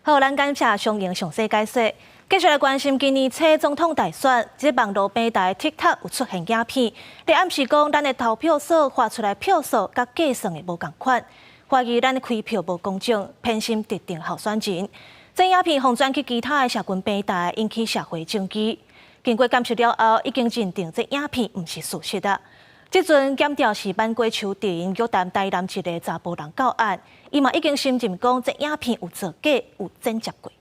好，咱感謝上英詳細解說。繼續來關心今年初總統大選，這網路平台 TikTok 有出現影片，咧暗示講咱的投票所發出來票數佮計算的無仝款，懷疑咱的開票無公正，偏心特定候選人。這影片予傳去其他的社群平台，引起社會爭議。經過檢視了後，已經認定這影片毋是事實啊。這陣檢調是挽過秋田約談台南一个查埔人到案，伊嘛已經承認講這影片有造假、有剪接過。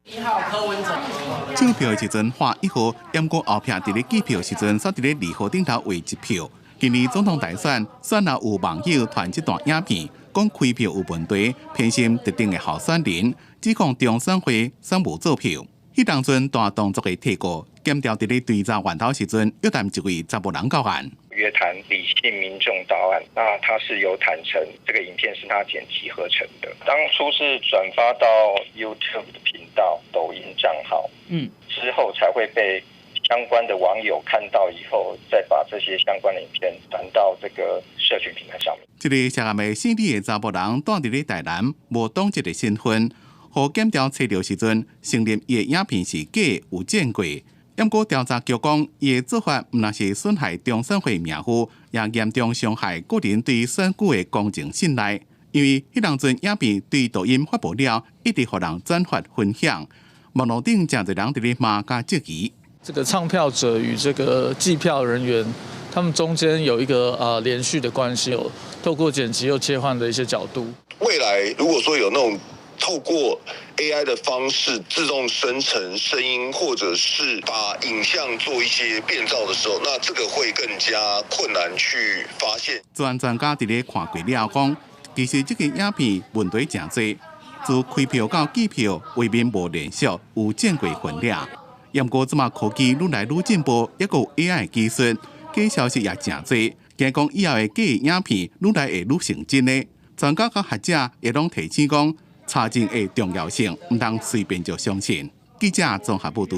計票的時陣畫1號，毋過後壁佇咧計票時陣，煞佇咧2號頂頭畫一票。今年總統大選，選後有網友傳這段影片，講開票有問題，偏心特定的候選人，指控中選會選無做票。彼當陣大動作的提告，檢調佇咧追查源頭時陣，約談一位查埔人到案。約談李姓民眾到案，那他是有坦承，這個影片是他剪輯合成的。當初是轉發到 YouTube 的頻道、抖音賬號，之後才會被相關的網友看到以後，再把這些相關的影片傳到這個社群平台上面。這个涉案的姓李的查埔人，蹛佇咧台南，無黨籍的身份，予檢調揣著時陣，承認伊的影片是假有剪過。毋過調查局講，伊的做法毋但是損害中選會名譽，也嚴重傷害個人對選舉的公正信賴。因為彼當陣影片對抖音發布了，一直予人轉發分享，網路頂誠濟人佇咧罵佮質疑。這個唱票者與這個計票人員，他們中間有一個連續的關係，有透過剪輯又切換的一些角度。未來如果說有那種透過 AI 的方式自動生成聲音，或者是把影像做一些變造的時候，那這個會更加困難去發現。專專家佇咧看過了講，其實這個影片問題誠濟，自開票到計票，畫面無連續，有剪過痕跡。毋過這馬科技愈來愈進步，抑閣有 AI 技術，假消息也誠濟，驚講以後的假影片愈來會愈成真的。專家佮學者也攏提醒講，查證的重要性，毋通隨便就相信。記者綜合報導。